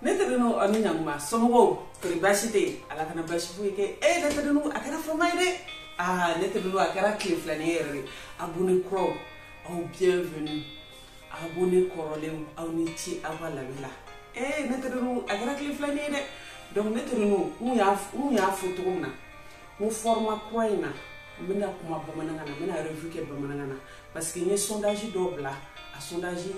Ne terinu aw ni ɲankuma, somɔgɔw kori baasi tɛ yen? Ala kana baasi foyi kɛ. E ne terinu, a kɛra fama ye dɛ. Aa ne terinu, a kɛra tile filanin ye yɛrɛ de. Abonné kuraw, aw bienvenue. Abonné kɔrɔlenw, aw ni ce aw ka labɛn la. Ee ne terinu, a kɛra tile filanin ye dɛ. Donc ne terinu, n y'a fɔ cogo min na, n ko format kura in na, n bɛna kuma bamanankan na, n bɛna revue kɛ bamanankan na, parce que n ye sondage dɔ bila. A sondage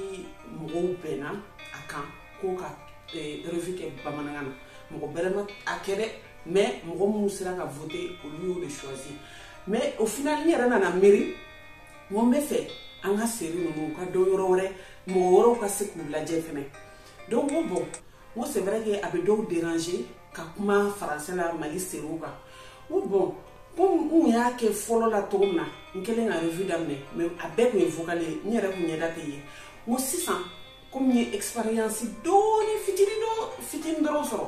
mɔgɔw bɛnna a kan ko ka revue kɛ bamanankan na. Mɔgɔ bɛrɛ ma a kɛ dɛ, mais mɔgɔ minnu sera ka voter, olu y'o de choisi. Mais au final, n yɛrɛ nana miiri, n ko n bɛ fɛ an ka série ninnu u ka dɔn yɔrɔ wɛrɛ, mɔgɔ wɛrɛw ka se k'u lajɛ fɛnɛ. Donc n ko bon, n ko c'est vrai que a bɛ dɔw déranger ka kuma français la Mali série kan. N ko bon, komi n kun y'a kɛ fɔlɔ la cogo min na, n kɛlen ka revue daminɛ, mais a bɛɛ kun ye vocal ye, n yɛrɛ kun ɲɛda tɛ ye. N ko sisan, komi n ye expérience dɔɔni fitinin dɔ fitinin dɔrɔn sɔrɔ,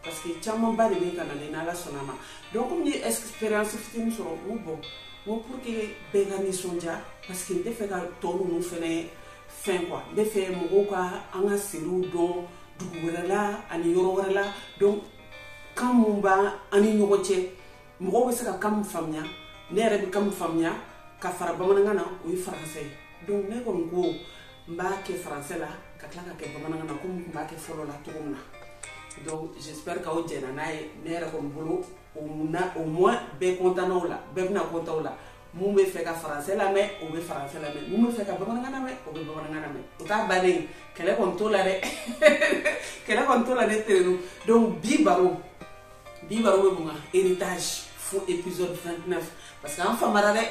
parce que camanba de bɛ ka na n'Ala sɔnna a ma. Donc komi n ye expérience fitinin sɔrɔ, n ko bon, n ko pour que bɛɛ ka nisɔndiya, parce que n tɛ fɛ ka tɔ ninnu fɛnɛ fɛn quoi, n bɛ fɛ mɔgɔw ka an ka sériw dɔn dugu wɛrɛ la ani yɔrɔ wɛrɛ la. Donc kan mun b'an an ni ɲɔgɔn cɛ, mɔgɔw bɛ se ka kan min faamuya, ne yɛrɛ bɛ kan min faamuya ka fara bamanankan na, o ye français ye. Donc ne kɔni ko n b'a kɛ français la ka tila ka kɛ bamanankan na, komi n tun b'a kɛ fɔlɔ la cogo min na. Donc j'espère k'aw jɛna n'a ye. Ne yɛrɛ kɔni bolo, o na au moins bɛɛ content o la, bɛɛ bɛna content o la. Mun bɛ fɛ ka français lamɛn, o bɛ français lamɛn. Mun bɛ fɛ ka bamanankan lamɛn, o bɛ bamanankan lamɛn. O t'a bannen ye, kɛlɛ kɔni t'o la dɛ, kɛlɛ kɔni t'o la ne terenu. Donc bi baro bɛ mun kan? Héritage fo épisode 29, parce que an famara dɛ,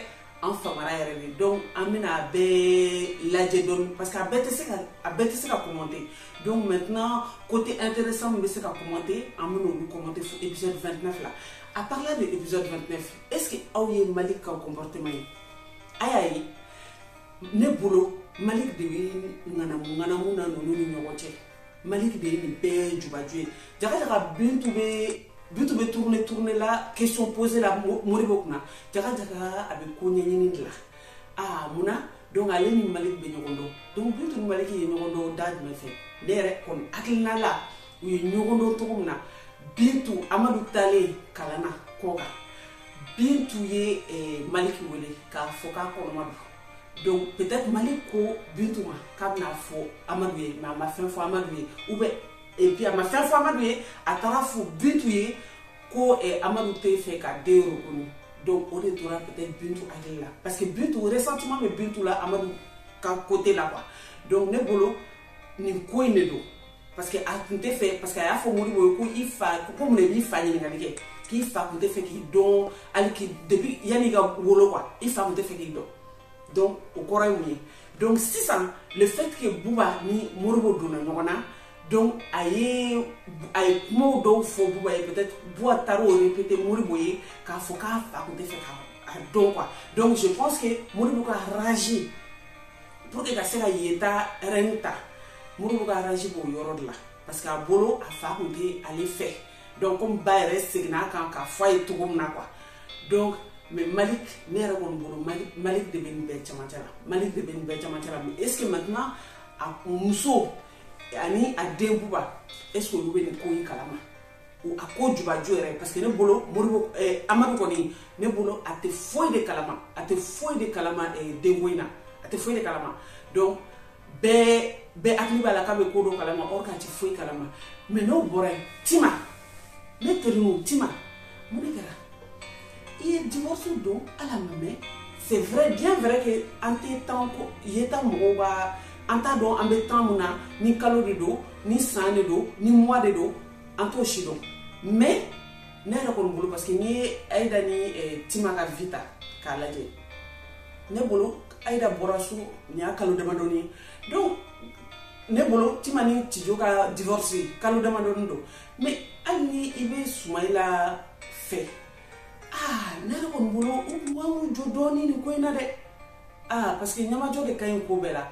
an famara yɛrɛ de. Donc an bɛna a bɛɛ lajɛ dɔɔni, parce que a bɛɛ tɛ se ka commenter. Donc maintenant, côté intéressant min bɛ se ka commenter, an bɛna olu commenter fo épisode 29 la. À parler de épisode 29, est ce que aw ye Malik ka comportement ye? A y'a ye, ne bolo Malik de bɛ ŋanamu ŋanamu na ninnu ni ɲɔgɔn cɛ. Malik de ye nin bɛɛ jubaju ye. Jaga jaga, Bintu bɛ tourner tourner la, question poser la Moribo kunna. Jaga jaga, a bɛ ko ɲɛɲini de la. Aa munna? Donc ale ni Malik bɛ ɲɔgɔn dɔn. Donc Bintu ni Malik ye ɲɔgɔn dɔn da jumɛn fɛ? Ne yɛrɛ kɔni hakilina la, u ye ɲɔgɔn dɔn cogo min na, Bintu Amadu taalen kalan na kɔ kan, Bintu ye Malik wele k'a fɔ k'a kɔnɔma don. Donc peut-être Malik ko Bintu ma k'a bɛna fɔ Amadu ye, mais a ma fɛn fɔ Amadu ye, ou bien et puis a ma fɛn fɔ Amadu ye, a taara fɔ Bintu ye ko Amadu tɛ fɛ ka den reconnu. Donc o de tora peut-être Bintu hakili la, parce que Bintu, ressentiment bɛ Bintu la Amadu ka côté la quoi. Donc ne bolo, nin ko in de don, parce que a tun tɛ fɛ, parce que a y'a fɔ Modibo ye ko i fa ko mun de b'i fa ɲininkali kɛ, k'i fa tun tɛ fɛ k'i dɔn hali k'i depuis yanni i ka wolo quoi, i fa tun tɛ fɛ k'i dɔn. Donc o kɔrɔ ye mun ye? Donc sisan, le fait que Buba ni Modibo donna ɲɔgɔn na, donc a ye kumaw dɔw fɔ Buba ye, peut-être Buba taara o répéter Modibo ye k'a fɔ k'a fa tun tɛ fɛ k'a dɔn quoi. Donc je pense que Modibo ka rage, pour que ka se ka yen ta règne ta, Modibo ka rage b'o yɔrɔ de la, parce que a bolo a fa tun tɛ ale fɛ. Donc comme ba yɛrɛ seginna a kan k'a fɔ a ye cogo min na quoi. Donc mais Malik, ne yɛrɛ kɔni bolo, Malik de bɛ nin bɛɛ camancɛ la, Malik de bɛ nin bɛɛ camancɛ la. Mais est ce que maintenant a muso ani a den Buba, est ce que olu bɛ nin ko in kalama, a ko jubaju yɛrɛ? Parce que ne bolo, Modibo Amadu kɔni, ne bolo a tɛ foyi de kalama, a tɛ foyi de kalama denko in na, a tɛ foyi de kalama. Donc bɛɛ bɛɛ hakili b'a la k'a bɛ ko dɔ kalama, or k'a tɛ foyi kalama. Mais n'o bɔra yen, Tima, ne teriw, Tima, mun de kɛra? I ye divorce don, ala ma mɛn. C'est vrai, bien vrai que an tɛ temps ko yeta mɔgɔw ka, an t'a dɔn an bɛ temps mun na, ni kalo de don, ni san de don, ni mois de don, an t'o si dɔn. Mais ne yɛrɛ kɔni bolo, parce que n'i ye Ayida ni Tima ka vie ta k'a lajɛ, ne bolo Ayida bɔra so nin y'a kalo damadɔni ye. Donc ne bolo Tima ni Tijo ka divorce kalo damadɔni don. Mais hali ni i bɛ Sumayila fɛ, aa ne yɛrɛ kɔni bolo, u kun kan k'u jɔ dɔɔni nin ko in na dɛ. Ah, parce que ɲamajɔ de ka ɲi ko bɛɛ la,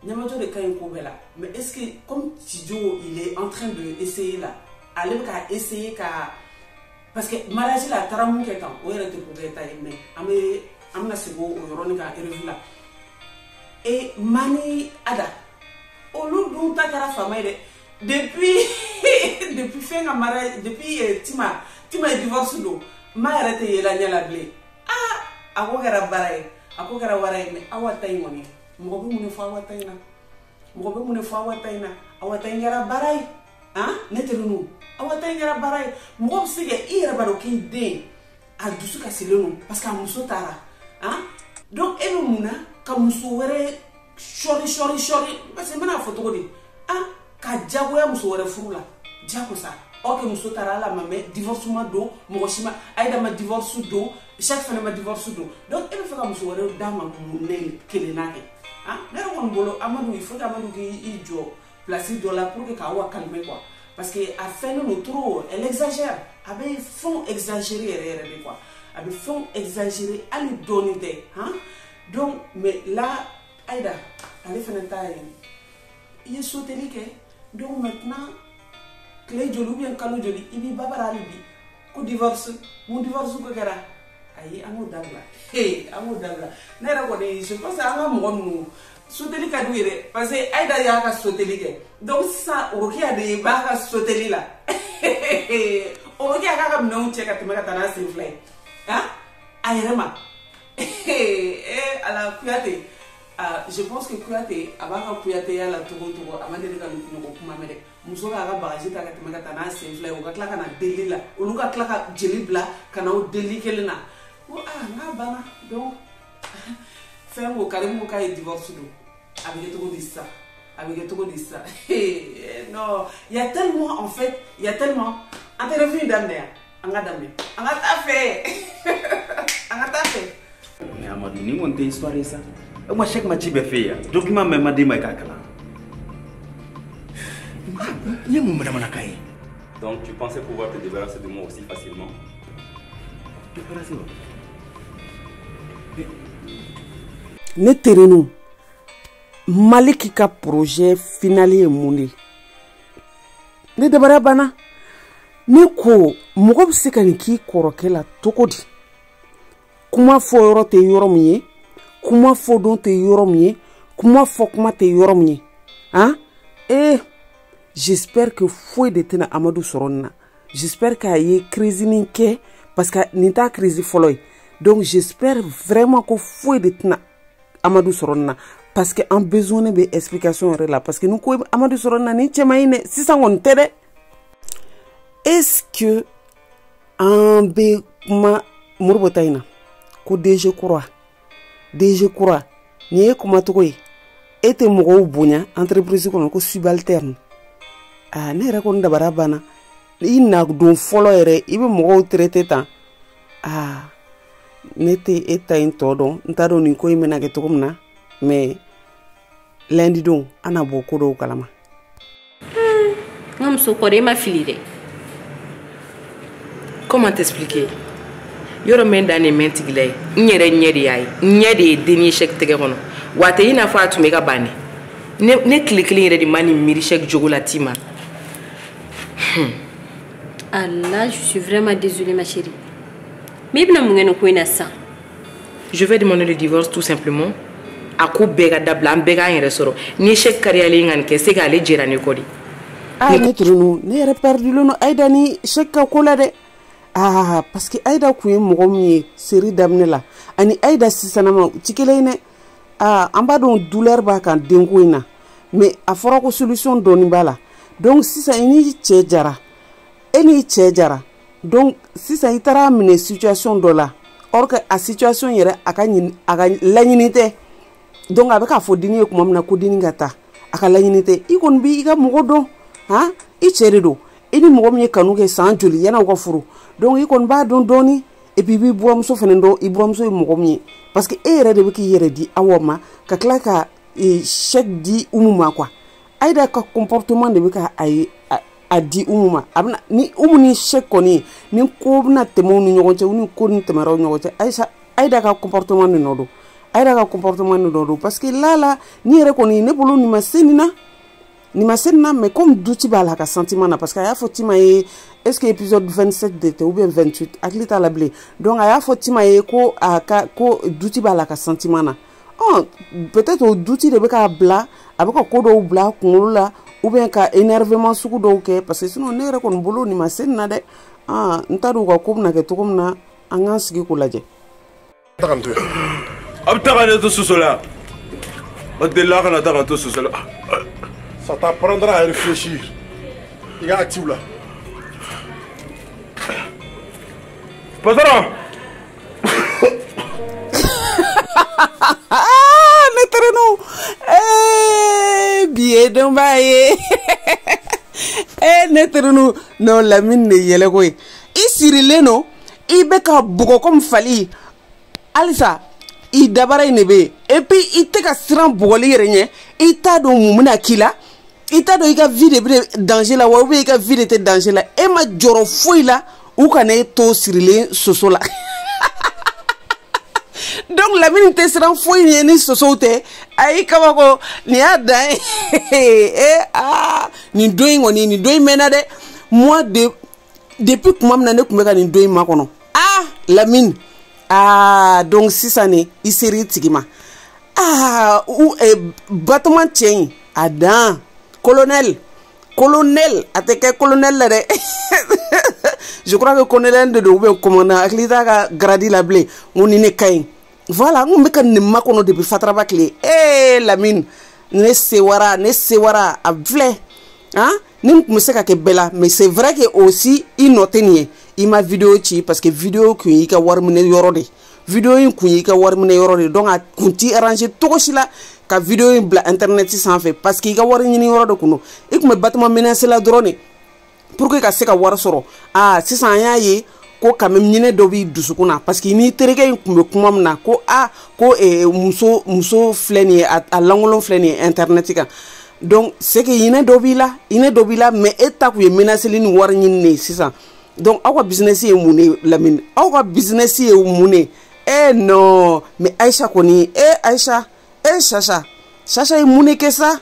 ɲamajɔ de ka ɲi ko bɛɛ la. Mais est ce que comme Tijo, il est en train de essayer là, ale bɛ ka essayer ka, parce que mariage la a taara mun kɛ tan, o yɛrɛ tɛ ko kɛ ta ye. Mais an bɛna segin o yɔrɔnin kan revue la. Et Mani Ada, olu dun ta kɛra faama ye dɛ. Depuis fɛn ka mariage, depuis Tima ye divorce don, ma yɛrɛ tɛ yela ɲɛ la bilen. Ah, a ko kɛra baara ye, a ko kɛra wara ye. Mais Awa ta in kɔni, mɔgɔ bɛ mun de fɔ Awa ta in na? Mɔgɔ bɛ mun de fɔ Awa ta in na? Awa ta in kɛra baara ye. Han, ne terinu, Awa ta in kɛra baara ye. Mɔgɔ bɛ se ka i yɛrɛ b'a dɔn k'i den a dusu kasilen don parce que a muso taara. Han, donc e bɛ mun na ka muso wɛrɛ sɔri sɔri sɔri? Parce que n bɛna fɔ cogo di? Ah, ka jagoya muso wɛrɛ furu la, jagosa. Ok, muso taara, ala ma mɛ divorce ma don, mɔgɔ si ma, Aïda ma divorce don, Cheikh fana ma divorce don. Donc e bɛ fɛ ka muso wɛrɛ d'a ma mun ne kelen na kɛ? Ah, ne yɛrɛ kɔni bolo, Amadu, il faut que Amadu k'i jɔ place dɔ la pour que k'Awa calmer quoi, parce que a fɛnnen don trop, elle exagère, a bɛ fɛnw exagérer yɛrɛ yɛrɛ de quoi, a bɛ fɛnw exagérer hali dɔɔnin tɛ. Han, donc mais là, Aïda ale fana ta ye, i ye soteli kɛ. Donc maintenant, tile joli ou bien kalo joli, i b'i babara hali bi ko divorce. Mun divorce ko kɛra? Ayi, an k'o dabila, hey, an k'o dabila. Ne yɛrɛ kɔni, je pense an ka mɔgɔ ninnu soteli ka d'u ye dɛ, parce que Aïda y'a ka soteli kɛ. Donc sisan Orokiya de b'a ka soteli la. Orokiya k'a ka minɛnw cɛ ka tɛmɛ ka taa n'a sen fila ye. Han, a yɛrɛ ma, eh ala, Kuyate. Ah, je pense que Kuyate a b'a ka kuyateya la togo togo, a ma deli ka ɲɔgɔn kuma mɛn dɛ. Muso k'a ka bagaji ta ka tɛmɛ ka taa n'a sen fila ye, u ka tila ka na deli la, olu ka tila ka jeli bila ka na o deli kelen na ko ah, n k'a banna. Donc fɛn ko Karimu ko k'a ye divorce don, a bɛ kɛ cogo di sisan? A bɛ kɛ cogo di sisan? Non, il y a tellement, en fait, il y a tellement. An tɛ revue daminɛ yan, an ka daminɛ, an ka taa fɛ, an ka taa fɛ. Mais Amadou, nin kɔni tɛ histoire ye sa. E ma Cheikh ma ci bɛɛ f'e ye yan. Document mɛn ma d'e ma i k'a kalan. N ye mun manamanakan ye? Donc tu pensais pouvoir te débarrasser de moi aussi facilement? Débarrasser wa? Ne terinu, Maliki ka projet final ye mun de ye? Ne dabara banna. Ne ko mɔgɔ bɛ se ka nin k'i kɔrɔkɛ la cogo di? Kuma fɔ yɔrɔ tɛ yɔrɔ min ye, kuma fɔ don tɛ yɔrɔ min ye, kuma fɔ kuma tɛ yɔrɔ min ye. Han, eh, j'espère que foyi de tɛna Amadu sɔrɔ nin na. J'espère k'a ye crise nin kɛ, parce que nin t'a crise fɔlɔ ye. Donc j'espère vraiment ko foyi de tɛna Amadu sɔrɔ nin na, parce que an besoin bɛ explication yɛrɛ la, parce que ni ko Amadu sɔrɔ nin na, nin cɛ man ɲi dɛ. Sisan kɔni tɛ dɛ. Est-ce que an bɛ kuma Moribo ta in na ko DG kura, DG kura nin ye kuma cogo ye? E tɛ mɔgɔw bonya entreprise kɔnɔ ko subalterne. Ah, ne yɛrɛ kɔni dabara banna. I na don fɔlɔ yɛrɛ, i bɛ mɔgɔw traité tan. Ah, ne tɛ e ta in tɔ dɔn, n t'a dɔn nin ko in bɛna kɛ cogo min na, mais lundi don an na bɔ ko dɔw kalama. N ka muso kɔrɔ, e ma fili dɛ. Comment t'expliquer? Yɔrɔ min dan nin mɛn tigila ye, n yɛrɛ ɲɛ de y'a ye, n ɲɛ de ye den ye Cheikh tɛgɛ kɔnɔ. Wa a tɛ i n'a fɔ a tun bɛ ka ban dɛ. Ne tile kelen yɛrɛ de ma nin miiri Cheikh jogo la t'i ma. Ah là, je suis vraiment désolée, ma chérie. Mais i bɛna mun kɛ nin ko in na sisan? Je vais demander le divorce tout simplement. A ko bɛɛ ka dabila, an bɛɛ k'an yɛrɛ sɔrɔ. Ni ye Cheikh kariyalen ka nin kɛ, c'est k'ale jɛra ne kɔ de. Ah, ne terinu, ne yɛrɛ perdulen don Aïda ni Cheikh ka ko la dɛ. Ah, parce que Aïda kun ye mɔgɔ min ye série daminɛ la ani Aïda sisanama, u ti kelen ye dɛ. Ah, an b'a dɔn douleur b'a kan denko in na, mais a fɔra ko solution dɔɔni b'a la. Donc sisan i n'i cɛ jara, e n'i cɛ jara. Donc sisan i taara minɛ situation dɔ la, or que a situation yɛrɛ a ka ɲini, a ka laɲini tɛ. Donc a bɛ k'a fɔ denni ye tuma min na ko denni ka taa, a ka laɲini tɛ. I kɔni b'i ka mɔgɔ dɔn, han, i cɛ de don. I ni mɔgɔ min ye kanu kɛ san joli yan'aw ka furu, donc i kɔni b'a dɔn dɔɔni. Et puis i b'i buramuso fana dɔn, i buramuso ye mɔgɔ min ye, parce que e yɛrɛ de bɛ k'i yɛrɛ di Awa ma ka tila ka Cheikh di Umu ma quoi. Aïda ka comportement de bɛ ka a ye a di Umu ma. A bɛna ni Umu ni Cheikh kɔni ni ko bɛna tɛmɛ u ni ɲɔgɔn cɛ, u ni ko ni tɛmɛra u ni ɲɔgɔn cɛ, Aïcha, Aïda ka comportement de nɔ don, Aïda ka comportement de nɔ don, parce que là là, ni yɛrɛ kɔni ne bolo, nin ma se nin na, nin ma se nin na. Mais comme doute b'a la a ka sentiment na, parce que a y'a fɔ Tima ye, est ce que épisode 27 de tɛ ou bien 28, hakili t'a la bilen. Donc a y'a fɔ Tima ye ko a ka ko doute b'a la a ka sentiment na. Ɔ, peut-être o doute de bɛ k'a bila a bɛ ka ko dɔw bila a kunkolo la. Ou bien ka énervement sugu dɔw kɛ parce que sinon ne yɛrɛ kɔni bolo nin ma se nin na dɛ. Ah, n t'a dɔn u ka ko bɛna kɛ cogo min na, an k'an sigi k'o lajɛ. A bɛ taa ka ne to soso la. O delila kana taa ka to soso la. Ça t'apprendra à réfléchir. I ka active la. Patron. Ah, ne terenu. Eh, bi ye denba ye. Eh, ne terenu. Non, Lamine ne yɛlɛ koyi. I sirilen don, i bɛ ka bugɔ comme fali. Halisa, i dabara in de bɛ yen. Et puis i tɛ ka siran bugɔli yɛrɛ ɲɛ. I t'a dɔn mun bɛna k'i la. I t'a dɔn i ka vie de bɛ danger la wa ou bien i ka vie de tɛ danger la. E ma jɔrɔ foyi la u kana e to sirilen soso la. Donc Lamine tɛ siran foyi ɲɛ ni sosow tɛ. Ayi kabako nin y'a dan ye. Eh aa nin don in kɔni nin don in mɛnna dɛ. Moi de depuis tuma min na ne tun bɛ ka nin don in makɔnɔ. Ah Lamine, ah donc sisan ne i ser'i tigi ma. Ah u battement cɛ in a dan colonel. Colonel a tɛ kɛ colonel la dɛ. Je crois que colonel de don ou bien commandant hakili t'a ka grade la bilen. N ko nin de ka ɲi. Voilà, n kun bɛ ka nin makɔnɔ depuis Fataraba tile. Eh Lamine, ne sewara a filɛ. Hein? Ni n kun bɛ se ka kɛ bɛɛ la, mais c'est vrai que aussi i nɔ tɛ nin ye. I ma vidéo ci parce que vidéo kun y'i ka wari minɛ yɔrɔ de. Vidéo in kun y'i ka wari minɛ yɔrɔ de. Donc a kun t'i arranger cogo si la ka vidéo in bila internet sanfɛ parce que i ka wari ɲini yɔrɔ de kun don. I kun bɛ battement menacer la dɔrɔn de pour que ka se ka wari sɔrɔ. Ah sisan an y'a ye ko quand même ɲinɛ dɔ b'i dusukun na parce que n'i terikɛ in kun bɛ kuma min na ko ah ko muso filɛ nin ye a lankolon filɛ nin ye internet kan. Donc c'est que ɲinɛ dɔ b'i la, ɲinɛ dɔ b'i la mais e ta kun ye menaceli ni wari ɲini de ye sisan. Donc aw ka business ye mun de Lamine? Aw ka business ye mun de? Eh non, mais Aïcha kɔni, eh Aïcha, eh Chacha, Chacha ye mun de kɛ sa?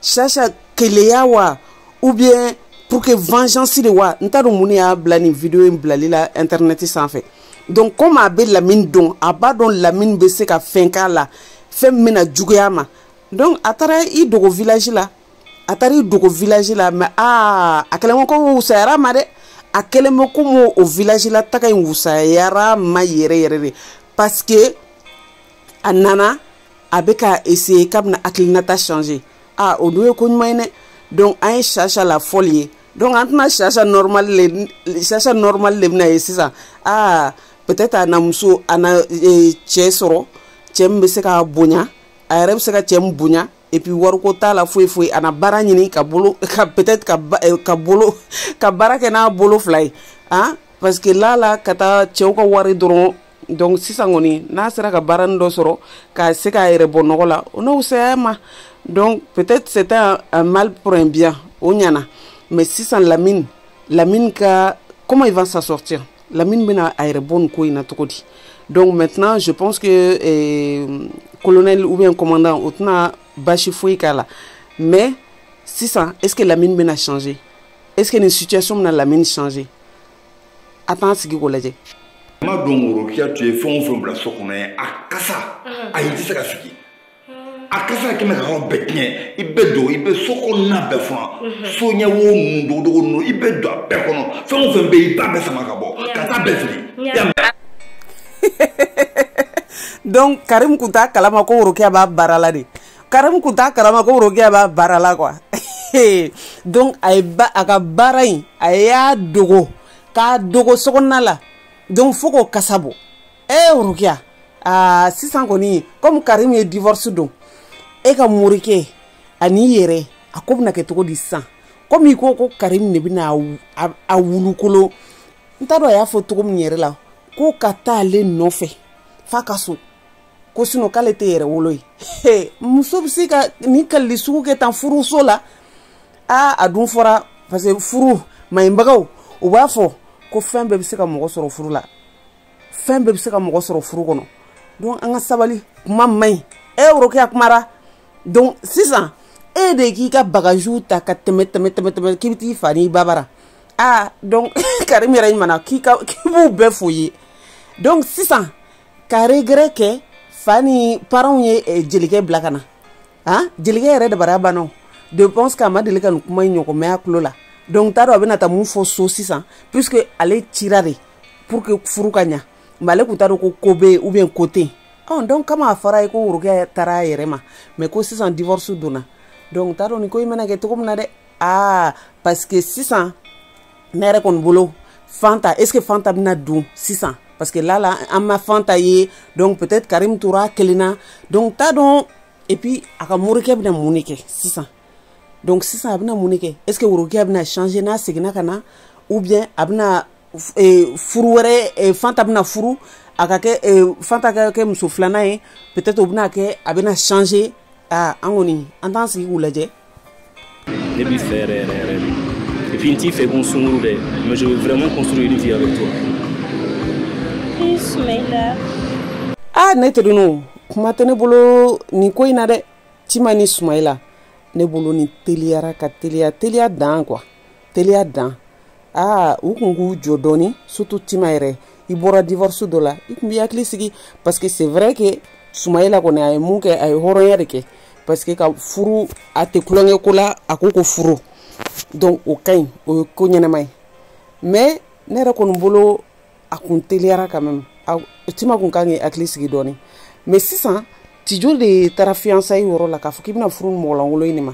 Chacha keleya wa ou bien pour que vengeance de wa? N t'a dɔn mun de y'a bila nin vidéo in bilali la internet sanfɛ. Donc comme a bɛ Lamine dɔn, a b'a dɔn Lamine bɛ se ka fɛn k'a la, fɛn min bɛna juguya a ma. Donc a taara i dogo village la, a taara i dogo village la mais ah a kɛlen ko wusayara ma dɛ. A kɛlen bɛ komi o village la taga in wusayara ma yɛrɛ yɛrɛ de parce que a nana a bɛ ka essayer k'a bɛna hakilinata changer. Ah o dun ye ko ɲuman ye dɛ. Donc an ye Chacha la fɔli ye. Donc an tɛna Chacha normal le, Chacha normal de bɛna ye sisan. Ah peut-être a na muso a na cɛ sɔrɔ, cɛ min bɛ se k'a bonya, a yɛrɛ bɛ se ka cɛ min bonya. Et puis wariko t'a la foyi foyi, a na baara ɲini ka bolo ka peut-être ka bolo ka baara kɛ n'a bolo fila ye. Ah parce que là la ka taa cɛw ka wari dɔrɔn. Donc sisan kɔni n'a sera ka baara dɔ sɔrɔ ka se k'a yɛrɛ bɔ nɔgɔ la, o n'o fisaya ma. Donc peut-être c'était un mal pour un bien, o ɲɛna. Mais sisan Lamine, Lamine ka comment il va s'en sortir? Lamine bɛna a yɛrɛ bɔ nin ko in na cogo di? Donc maintenant je pense que colonel ou bien commandant o tɛna basi foyi k'a la. Mais sisan est-ce que Lamine bɛna changer? Est-ce que nin situation bɛna Lamine changer? A t'an sigi k'o lajɛ. Ma dɔn Worokiya tun ye fɛn o fɛn bila so kɔnɔ ye, a kasa ayi i tɛ se ka sigi. A kasa kɛmɛ ka yɔrɔ bɛɛ tiɲɛ. I bɛ don i bɛ so kɔnɔna bɛɛ furan, so ɲɛ wo ninnu dogodogo ninnu i bɛ don a bɛɛ kɔnɔ, fɛn o fɛn bɛ yen i b'a bɛɛ sama ka bɔ ka taa bɛɛ fili. Donc Karim kun t'a kalama ko Worokiya b'a baara la de. Karim kun t'a kalama ko Worokiya b'a baara la quoi. Donc a ye a ka baara in a y'a dogo k'a dogo sokɔnɔna la. Donc fo k'o kasa bɔ. Eh Worokiya, aa sisan kɔni comme Karim ye divorce don, e ka morikɛ ani yɛrɛ a ko bɛna kɛ cogo di sisan? Comme i ko ko Karim de bɛna a wulukolo, n t'a dɔn a y'a fɔ cogo min yɛrɛ la ko ka taa ale nɔfɛ f'a ka so, ko sinon k'ale tɛ yɛrɛ wolo ye. Muso bɛ se ka nin kalili sugu kɛ tan furuso la? Aa a dun fɔra parce que furu maɲibagaw u b'a fɔ ko fɛn bɛɛ bɛ se ka mɔgɔ sɔrɔ furu la, fɛn bɛɛ bɛ se ka mɔgɔ sɔrɔ furu kɔnɔ. Donc an ka sabali, kuma man ɲi. E Worokiya kumara. Donc sisan e de k'i ka bagagew ta ka tɛmɛ tɛmɛ tɛmɛ tɛmɛ k'i bɛ t'i fa n'i ba bara. Ah donc Karim yɛrɛ ɲuman na k'i b'u bɛɛ fo ye. Donc sisan ka regret kɛ fa ni parents ye jelikɛ bila ka na. Ah jelikɛ yɛrɛ dabara banna. Je pense qu'a ma deli ka nin kuma in ɲɔgɔn mɛn a tulo la. Donc t'a dɔn a bɛna taa mun fɔ so sisan, puisque ale cira de pour que furu ka ɲa, mais ale kun t'a dɔn ko ko bɛ yen ou bien ko tɛ yen. Ɔ donc kama a fɔra ye ko Worokiya taara a yɛrɛ ma, mais ko sisan divorce donna. Donc t'a dɔn nin ko in bɛna kɛ cogo min na dɛ. Ah, parce que sisan ne yɛrɛ kɔni bolo Fanta, est-ce que Fanta bɛna don sisan? Parce que là là an ma Fanta ye, donc peut-être Karim tora kelen na. Donc t'a dɔn, et puis a ka morikɛ bɛna mun de kɛ sisan? Donc sisan a bɛna mun de kɛ? Est-ce que Worokiya bɛna changer n'a seginna ka na, ou bien a bɛna furu wɛrɛ, Fanta bɛna furu a ka kɛ Fanta ka kɛ muso filanan ye, peut-être o bɛna kɛ a bɛna changer. Ah, an kɔni an t'an sigi k'u lajɛ. Ne b'i fɛ yɛrɛ yɛrɛ yɛrɛ de. Et puis n t'i fɛ ko n sunkuru dɛ, mais je veux vraiment construire une vie avec toi. Soumaïla. Ah, ne terinu, kuma tɛ ne bolo nin ko in na dɛ. Tima ni Soumaïla, ne bolo ni teliyara ka teliya, teliya dan quoi, teliya dan. Ah, u kun k'u jɔ dɔɔni, surtout Tima yɛrɛ. I bɔra divorce dɔ la, i kun b'i hakili sigi, parce que c'est vrai que Soumaïla kɔni a ye mun kɛ, a ye hɔrɔnya de kɛ, parce que ka furu a tɛ kulonkɛ ko la, a ko ko furu, donc o ka ɲi, o ye ko ɲɛnama ye. Mais ne yɛrɛ kɔni bolo a kun teliyara quand même, a Tima kun kan k'i hakili sigi dɔɔni. Mais sisan Tijo de taara fiançailles yɔrɔ la k'a fɔ k'i bɛna furu mɔgɔlankolon in de ma.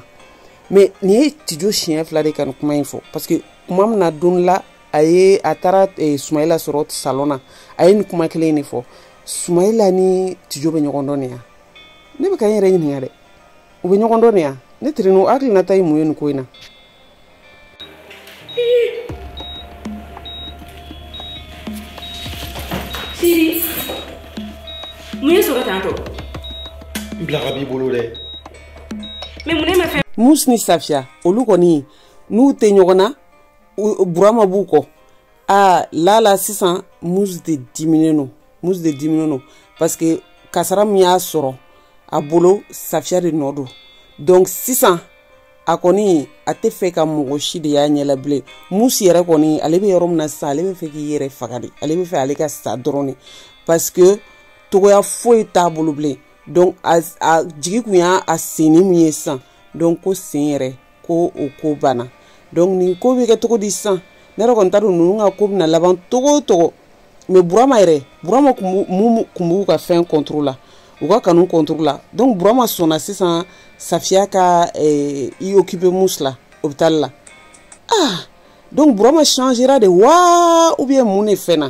Mais nin ye Tijo siɲɛ fila de ka nin kuma in fɔ, parce que kuma min na don la a ye a taara Soumaïla sɔrɔ salon na, a ye nin kuma kelen in de fɔ. Soumaïla ni Tijo bɛ ɲɔgɔn dɔn de ya? Ne bɛ ka n yɛrɛ ɲininka dɛ, u bɛ ɲɔgɔn dɔn de ya? Ne terinu hakilinata ye mun ye nin ko in na? Siri, mun ye sɔrɔ tan tɔ? N bila ka b'i bolo dɛ. Mais mun ne ma fɛn? Mus ni Safia, olu kɔni n'u tɛ ɲɔgɔn na, Burama b'u kɔ. Ah, lala sisan Mus de diminen don, Mus de diminen don, parce que kasara min y'a sɔrɔ a bolo, Safia de nɔ don. Donc sisan a kɔni a tɛ fɛ ka mɔgɔ si de y'a ɲɛ la bilen. Mus yɛrɛ kɔni ale bɛ yɔrɔ min na sisan, ale bɛ fɛ k'i yɛrɛ faga de, ale bɛ fɛ ale ka sa dɔrɔn de, parce que togoya foyi t'a bolo bilen. Donc a jigi kun y'a a senni min ye sisan, donc ko sen yɛrɛ ko o ko banna. Donc nin ko bɛ kɛ cogo di sisan? Ne yɛrɛ kɔni t'a dɔn ninnu ka ko bɛna laban togo o togo. Mais Burama yɛrɛ, Burama kun b'u ka fɛn contre la, u ka kanu contre la. Donc Burama sɔnna sisan Safia ka i occuper Mus la hôpital la. Ah, donc Burama changera de wa ou bien mun de fɛn na?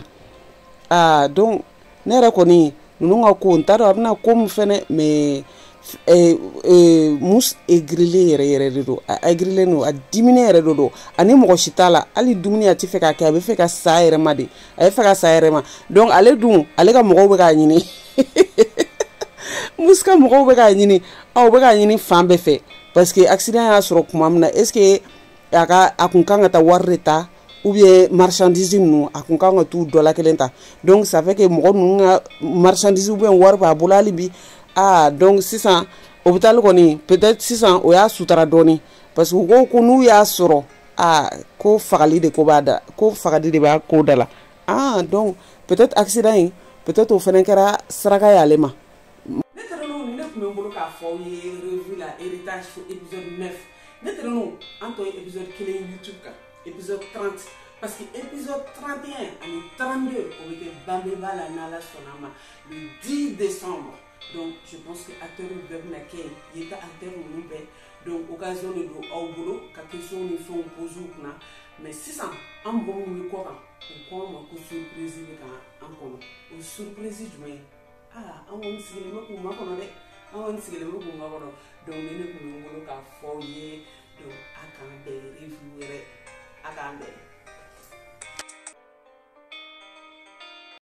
Ah, donc ne yɛrɛ kɔni ninnu ka ko n t'a dɔn a bɛna ko min fɛnɛ, mais Mus aigrilen yɛrɛ yɛrɛ de don, a aigrilen don, a diminen yɛrɛ de don, ani mɔgɔ si t'a la, hali dumuni a ti fɛ k'a kɛ, a bɛ fɛ ka sa yɛrɛ ma de, a bɛ fɛ ka sa yɛrɛ ma. Donc ale dun, ale ka mɔgɔw bɛ k'a ɲini, Mus ka mɔgɔw bɛ k'a ɲini, aw bɛ k'a ɲini fan bɛɛ fɛ, parce que accident y'a sɔrɔ kuma min na, est ce que a ka a kun kan ka taa wari de ta, ou bien marchandise ninnu a kun kan ka t'u dɔ la kelen ta. Donc ça fait que mɔgɔ ninnu ka marchandise ou bien wari b'a bolo hali bi. Ah, donc sisan hôpital kɔni peut-être sisan o y'a sutara dɔɔni, parce que u ko ko n'u y'a sɔrɔ, ah, ko fagali de ko b'a da, ko fagali de b'a ko da la. Ah, donc peut-être accident in peut-être o fɛnɛ kɛra saraka ye ale ma. Ne terinu ne tun bɛ n bolo k'a fɔ aw ye revue la héritage épisode 9. Ne terinu an tɔ ye épisode kelen YouTube kan, épisode 30, parce que épisode 31 ani 32 o bɛ kɛ Banbeba la n'Ala sɔnna a ma le 10 décembre. Donc je pense que acteurs bɛɛ bɛna kɛ yen, ye ta acteurs ninnu bɛɛ. Donc occasion de don aw bolo ka question ni fɛnw poser u kunna. Mais sisan an mɔgɔ minnu bɛ kɔ kan, u ko an ma ko surprise bɛ ka an kɔnɔ. O surprise jumɛn ye? Ah, an kɔni sigilen bɛ k'u makɔnɔ dɛ, an kɔni sigilen bɛ k'u makɔnɔ. Donc ni ne tun bɛ n bolo k'a fɔ aw ye, donc a k'an bɛn revue wɛrɛ, a k'an bɛn.